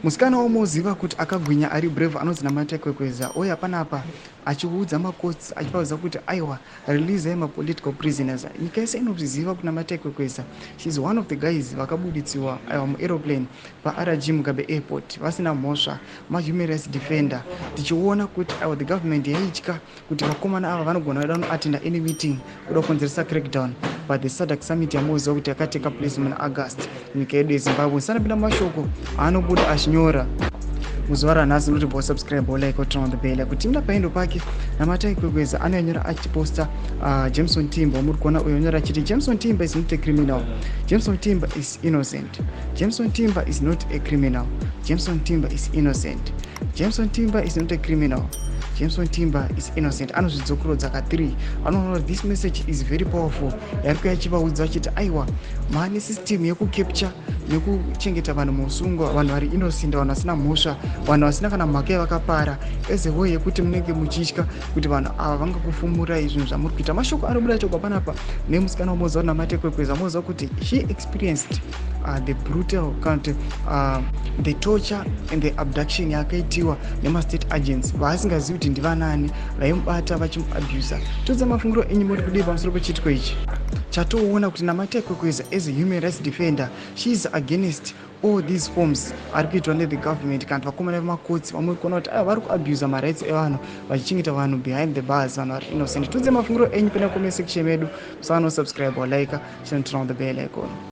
Musikana wamuziva kuti akagwinya, ari brave, anonzi Namatai Kwekweza, uye panapa achiudza makotsi, achivaudza kuti aiwa, releasai mapolitical prisoners. Nyika yese inozviziva kuti Namatai Kwekweza, she is one of the guys vakabuditsiwa, aiwa, muaeroplane paRG Mugabe Airport vasina mhosva, mahuman rights defender, tichiona kuti aiwa, the government yaitya kuti vakomana ava vanogona kuda kunoattenda any meeting, kuda kukonzeresa crackdown. But the SADC summit yamuziva kuti yakateka place muna August, nyika yedu yeZimbabwe. Sanapinda mashoko aanobuda achinyora muzuva ranhasi, noti bo subscribe, like, turn on the bell kuti timda paendo pake. Namatai Kwekweza anonyora achiposta Jameson Timba muri kuona uyo, anyora achiti, "Jameson Timba is not a criminal. Jameson Timba is innocent. Jameson Timba is not a criminal. Jameson Timba is innocent. Jameson Timba is not a criminal. Jameson Timba is innocent." Anozvidzokorodza ka3. Anoona kuti this message is very powerful, yari kuya achivaudza achiti aiwa, maane system yekucapture nekuchengeta vanhu musungwa, vanhu vari innocent, vanhu vasina mhosva, vanhu vasina kana mhaka yavakapara, as a way yekuti munenge muchitya kuti vanhu ava vangakufumurai zvinhu zvamuri kuita. Mashoko anobuda chogwa panapa nemusikana wamoziva Namatai Kwekweza. Moziva kuti she experienced the brutal, kana kuti the torture and the abduction yakaitiwa nemastate agents vaasingazivi kuti ndivanani vaimubata vachimuabusa. Tiudze mafungiro enyu, muri kudii pamusoro pechiitiko ichi chatoona kuti Namatai Kwekweza, as a human rights defender, she is against all these forms ari kuitwa nethe government, kana vakomana vemakotsi vamuri kuona kuti aya vari kuabusa marights evanhu, vachichengeta vanhu behind the bars, vanhu vari innocent? Tiudze mafungiro enyu pena comment section medu. Musanosubscribe or like, turn on the bell icon.